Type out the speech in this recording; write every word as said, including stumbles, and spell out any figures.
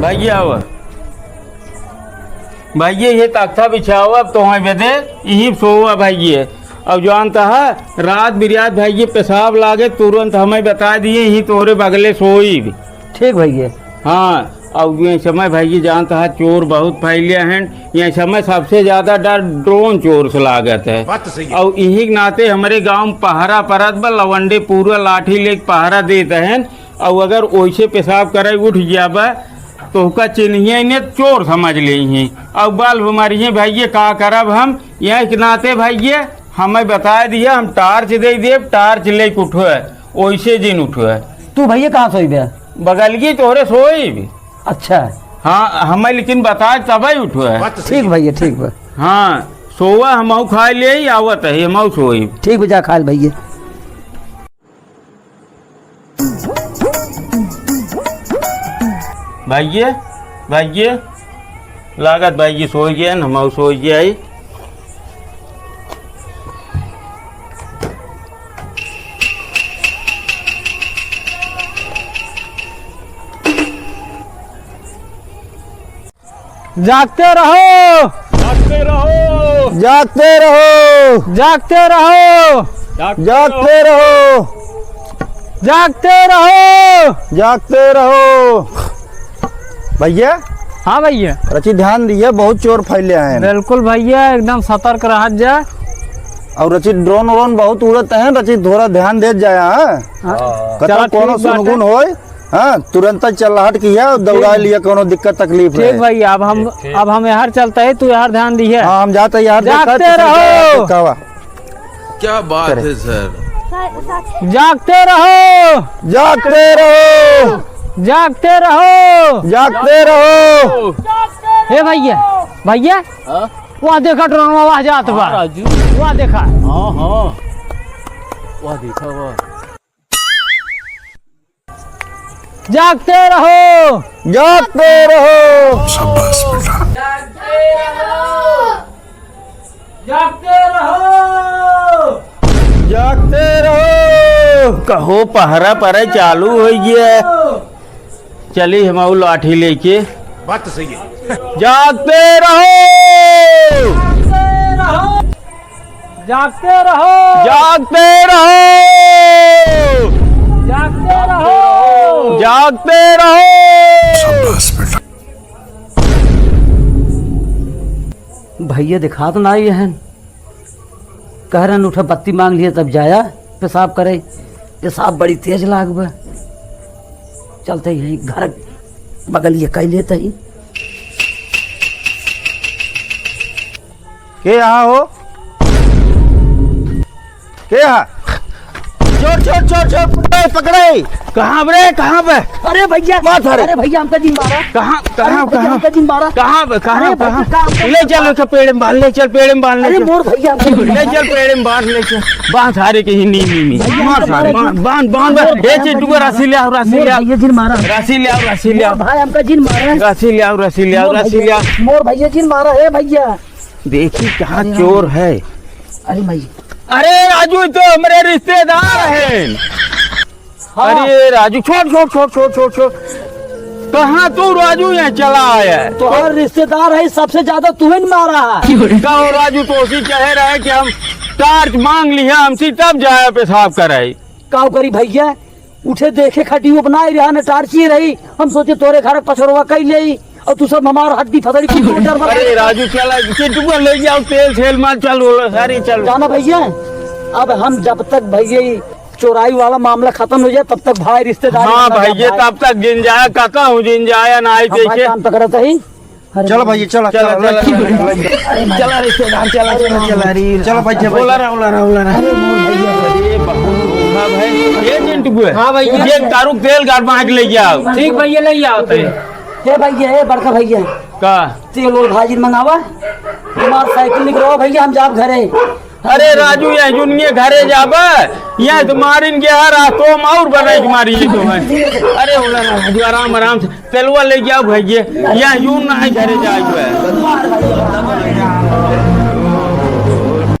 भइया आवा। भइया, ये तख्ता बिछावा, अब तोहइ बदे, इहीं सोवा भइया। अब जानत ह, रात बिरात भइया पेशाब लागे, तुरंत हमइ बताइ दिहे, इहीं तोहरे बगले सोइब। ठीक भइया। हाँ, अब ये समय भइया जानत ह, चोर बहुत फइले हैं, ये समय सबसे ज्यादा डर ड्रोन चोर से लागत है। बात तो सही है। अब इही के नाते हमरे गाँव में पहरा परत बा, लवंडे पूरा लाठी लेके पहरा देत हैं। अउ अगर ओइसे पेशाब करे उठ जाबे, तो ओका चिन्हिए ने चोर समझ लेइहीं। अउ बल्ब मारिए भइया, का करब हम? यही के नाते भइया, हमइ बताइ दिहे, हम टार्च देइ देब, टार्च लेके उठवे, ओइसे जिन उठवे। तू भइया कहाँ सोइबे? बगलिए तोहरे सोइब। अच्छा। हाँ, हमइ लेकिन बताइ तबइ उठवे। बात तो सही ठीक है। भइया, ठीक बा। हाँ, सोवा, हमहू खाइ लेइ, आवत ही, हमहू सोइब। ठीक बा, जा खाइ ल भइया। भइया, भइया, लागत भइया सोइ गए, हमहू सोइ गए। जागते रहो। जागते रहो। जागते रहो। जागते रहो। जागते रहो। जागते रहो। जागते रहो। जागते रहो। भइया। हाँ भइया। रची ध्यान दिहे, बहुत चोर फइले हैं। बिल्कुल भइया, एकदम सतर्क रहत जा। अउर रची ड्रोन व्रोन बहुत उड़त हैं, रची थोड़ा ध्यान देत जाया, हाँ? हाँ। कतौ चलो, कोनो ठीक बात है। सुनगुन होय, हाँ, तुरंत चल्लाहट किहे अउर दौड़ाइ ठीक। लिहे, कउनो दिक्कत तकलीफ ठीक है। भइया, अब हम, ठीक, ठीक। अब हम यहाँ चलत ही, तू यहाँ ध्यान दिहे। हाँ, हम जात ही यहाँ देखत जागते ही, रहो। देखत ही। क्या बात करे। है सर। जागते रहो। जागते रहो। जागते रहो। जागते रहो। हे भइया, भइया, हाँ? वहाँ देखा ड्रोन, वहाँ जात बा। हाँ, राजू। वहाँ देखा। हाँ, हाँ। वहाँ देखा, वहाँ। जागते रहो। जागते रहो। शाबाश बेटा। जागते रहो। जागते रहो। कहो पहरा परे चालू होइ गया। चली हम अउ लाठी लेके। बात तो सही है। जागते रहो। जागते रहो। जागते रहो। जागते रहो। जागते रहो। जागते रहो। शाबाश बेटा। भइया देखात नाहीं हैं। कह रहन उठा बत्ती माँग लिहे तब जाया पेशाब करे। पेशाब बड़ी तेज लाग बा। चलत ही घर बगलिए कइ लेत ही। के यहाँ हो? के यहाँ? चोर, चोर, चोर, चोर, पकड़े, पकड़े। कहाँ बे? कहाँ बे? अरे भइया, मार सारे। अरे भइया, हमका जिन मारा। कहाँ, अरे कहाँ, भइया, कहाँ? हमका जिन मारा। कहाँ बे? कहाँ, अरे भइया, कहाँ? का हमका ले चल, ओके पेड़ में बांध, ले चल, पेड़ में बांध, ले अरे चल। मोर भइया, हमका जिन ले मारा। चल, पेड़ में बांध, ले चल। बांध सारे के ही, नी, नी, नी। भइया, मार हमका सारे, मारा बांध, जिन बांध, बांध, बांध। मोर ए, भइया, चिंटुआ, रस्सी ले आओ, रस्सी मोर ले आओ। भइया जिन मारा। रस्सी ले आओ, रस्सी ले आओ। मोर भाई हमका जिन मारा। रस्सी ले आओ, रस्सी ले आओ, मोर रस्सी भइया, ले आओ। मोर भइया जिन मारा, हे भइया। देखी कहाँ अरे चोर राम। है। अरे माई। अरे राजू, ई तो हमरे रिश्तेदार हैं। हाँ। अरे राजू, छोड़, छोड़। कहाँ तू राजू यहाँ चला आया है? तोहार रिश्तेदार है, सबसे ज्यादा तू ही न मारा है। का हो राजू, तो उसी कहे रहे कि हम टार्च मांग लिहे हमसे, तब जाया पेशाब करे। का करी भइया, उठे देखे खटियो बनाए रहा न टार्ची रही, हम सोचे तोरे घर पछोरवा कइ लेई, अउर तू सब हमार हड्डी फसड़ी कुकुर डर बना। अरे राजू, चला, चिंटुआ ले जाओ, तेल सेल मार, चल, बोलो, सारी चल। जाना भइया, अब हम जब तक भइया ई चोराई वाला मामला खतम होइ जाए, तब तक भाई रिश्तेदार हाँ ना भइया, जाए। तब तक जिन जाया, काका हूँ जिन जाया, ना आई हम भाई देखे। कान पकड़त ही। अरे चलो भइया, चलो, चलो, चलो, चलो, चलो। चलो। अरे माई। चलो रिश्तेदार, चलो, अरे चलो, माई। चलो, अरे चलो भइया, बोला रहा, बोला रहा, बोला रहा। अरे मोर भइया। अरे बहुत धोखा भाई। ये चिंटुआ। हाँ भइया। ये तारुक तेल गाड़ मार के ले जाओ। ठीक भइया, ले आओ तो। हे भइया, हे बड़का भइया। का? तेल ओल भाजी मंगावा, हमार साइकिल निकलवा भइया, हम जाब घरे। अरे राजू, यहाँ जुनिये घरे जाबे, यहाँ तो मारिन के आ रास्तो में और बनाई के मारी तो है। अरे होला राजू, आराम आराम से तेलवा ले जाओ भइया, यहाँ यूं ना है घरे जाए हुए।